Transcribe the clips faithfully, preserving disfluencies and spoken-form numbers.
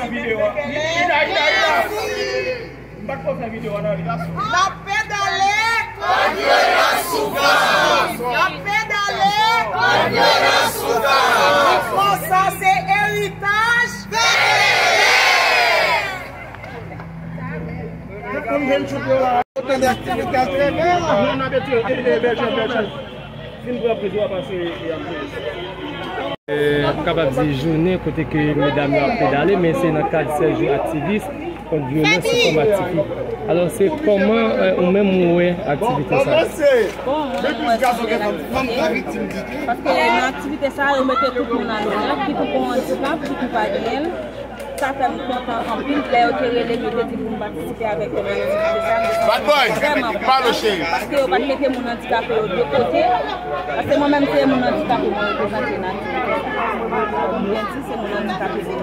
Videyo a. Ida, Ida, Ida. M pa t ko fè videyo a nan li. N ap pedale kont vyolans sou fanm. N ap pedale kont vyolans sou fanm. Mouvman sa se eritaj. Fè nou jwenn tout yo la. N ap mete yo, e, e, Bèlchè, Bèlchè. Fin pran priz ou a pase, e, ap jere sa. E, m kapab di jounen kote ke medam yo ap pedale, men se nan kad sèz jou aktivis kont vyolans sou fanm ak tifi. Alò, se kòman, e, ou menm ou wè aktivite sa? Bon, mwen, mwen wè se bèl aktivite, paske nan aktivite sa, yo mete tout moun a lonè, ki pou gen yon andikap, ki pou pa genyen l. Sa fè m kontan anpil. Lè yo te rele m, yo te di pou m patisipe avèk yo nan aktivite sa, m te santi m vrèman kontan, paske yo pa t mete moun andikape yo de kote. Paske mwen menm, se moun andikape mwen reprezante nan aktivite sa. Alò, m byen di, se moun andikape mwen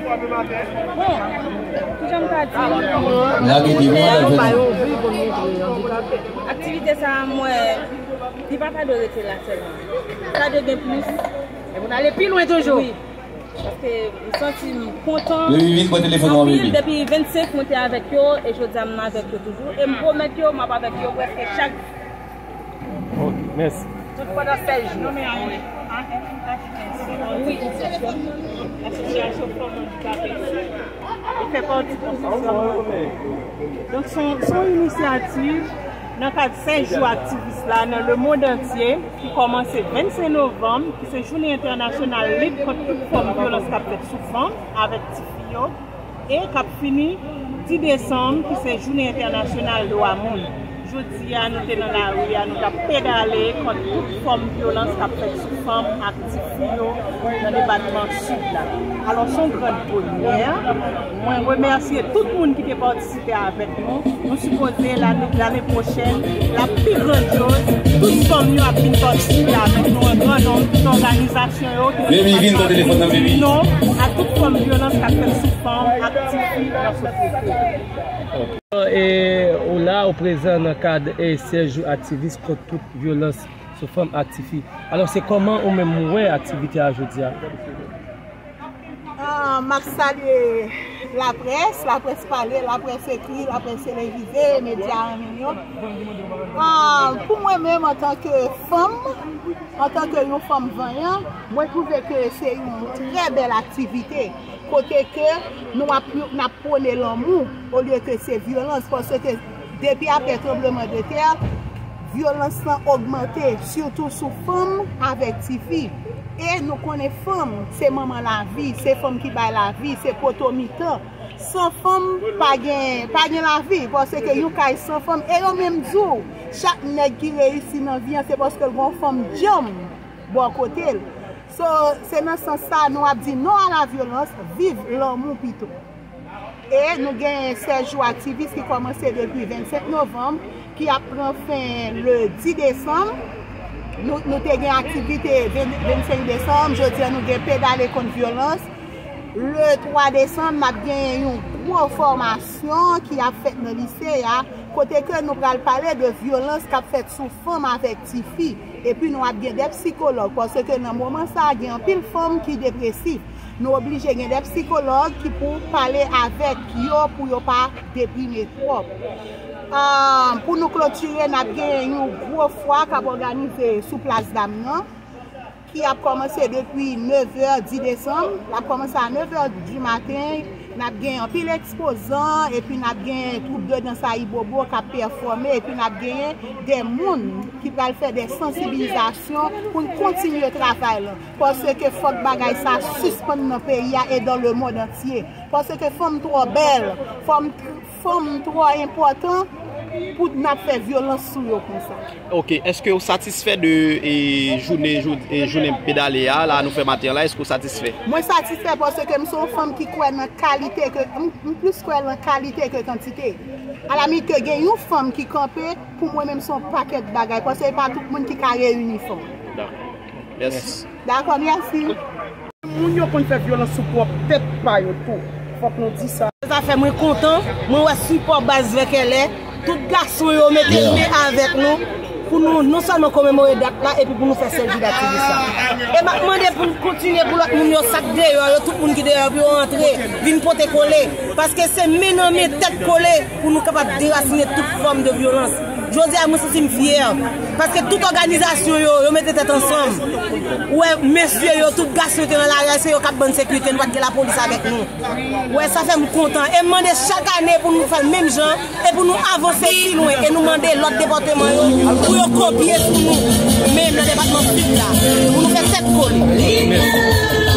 reprezante. Bon, kijan m ka di? Lage de mwa, lage de mwa. Aktivite sa, mwen, li pa ta dwe rete la sèlman. Sa dwe gen plis. E pou n ale pi lwen toujou. Wi. Paske m santi m kontan anpil. Depi vennsenk, mwen te avèk yo, e jodi a m avèk yo toujou. E m pwomèt yo, m ap avèk yo prèske chak jou. Ok, mèsi. Tout pandan sèz jou. Non, men A M H S, wi, asosyasyon fanm andikape, li fè pati konsèy. Donk, se yon, se yon inisyativ nan kad sèz jou aktivis la nan lemonn antye, ki kòmanse vennsenk novanm, ki se jounen entènasyonal lit kont tout fòm vyolans k ap fèt sou fanm avèk tifi yo, e k ap fini dis desanm, ki se jounen entènasyonal dwa moun. Jodi a, nou te nan lari a, nou t ap pedale kont tout fòm vyolans k ap fèt sou fanm ak tifi yo nan depatman Sid la. Alò, se yon gran bonè. Mwen remèsye tout moun ki te patisipe avèk nou. Nou sipoze lane, lane pwochèn, l ap pi grandyoz. Tout fanm yo ap vin patisipe avèk nou an gran nonb, tout òganizasyon yo ki vin patisipe non a tout fòm vyolans k ap fèt sou fanm ak tifi nan sosyete. E ou la, ou prezan nan kad e sèz jou aktivis kont tout vyolans sou fanm ak tifi. Alò, se kòman ou menm ou wè aktivite a jodi a? Ah, m ap salye laprès, laprès pale, laprès ekri, laprès televize, medya an nou yo. Ah, pou mwen menm, antanke fanm, antanke yon fanm vanyan, mwen twouve ke se yon trè bèl aktivite, kote ke nou ap, n ap pwone lanmou olye ke se vyolans, paske depi apre tranblemanntè, vyolans lan ogmante, sitou sou fanm avèk tifi. E nou konnen fanm se manman lavi, se fanm ki bay lavi, se poto mitan. San fanm, pa gen, pa gen lavi, paske yon kay san fanm, e yo menm di w, chak nèg ki reyisi nan vi an, se paske l gen yon fanm djanm bò kote l. So, se nan sans sa, nou ap di non a la vyolans, viv lanmou pito. E nou gen sèz jou aktivis ki kòmanse depi vennsenk novanm, ki ap pran fen le dis desanm. Nou, nou te gen aktivite ven, vennsenk desanm, jodi a nou gen pedale kont vyolans. Le twa desanm, n ap gen yon gwo fòmasyon ki ap fèt nan lise a, kote ke nou pral pale de vyolans k ap fèt sou fanm avèk tifi. Epi nou ap gen de psikològ, paske nan moman sa a, gen anpil fanm ki depresif. Nou oblije gen de psikològ ki pou pale avèk yo pou yo pa deprime twòp. Ah, pou nou klotire, n ap gen yon gwo fwa k ap òganize sou Plas Dam nan, ki ap kòmanse depi nevè dis desanm. L ap kòmanse a nevè di maten. N ap gen anpil ekspozan, epi n ap gen twoup de dans Ayibobo k ap pèfòme, epi n ap genyen de moun ki pral fè de sansibilizasyon pou n kontinye travay lan. Paske fòk bagay sa sispann nan peyi a e dans le monde entier. Paske fanm twò bèl, fanm, fanm twò enpòtan pou n ap fè vyolans sou yo konsa. Ok, èske w satisfè de, e, jounen, jou, e, jounen pedale a, la nou fè maten an la, èske w satisfè? Mwen satisfè paske m se yon fanm ki kwè nan kalite ke, m, m plis kwè nan kalite ke kantite. Alamit ke gen yon fanm ki kanpe, pou mwen menm se yon pakèt bagay, paske e pa tout moun ki ka reyini fanm. Dakò. Mèsi. Dakò, mèsi. Moun yo konn fè vyolans sou pwòp tèt pa yo tou. Fòk nou di sa. Sa fè mwen kontan, mwen wè sipò baz Vèkèlè, tout gason yo mete men avèk nou. Pou nou non sèlman komemore dat la, epi pou nou fè sèvi d aktivis la. E m ap mande pou n kontinye pou lòt moun yo, sa k deyò yo, tout moun ki deyò yo, pou yo antre, vin pote kole. Paske se men nan men, tèt kole, pou nou kapab derasinen tout fòm de vyolans. Jodi a, mwen santi m fyè. Paske tout òganizasyon yo, yo mete tèt ansanm. Ou wè, mesye yo, tout gason yo te nan lari a, se yo k ap ban n sekirite, nou pa t gen lapolis avèk nou. Wè, sa fè m kontan. E m mande chak ane pou nou fè l menm jan, e pou nou avanse pi lwen, e nou mande lòt depatman yo pou yo kopye sou nou, menm nan depatman Sid la, pou nou fè tèt kole.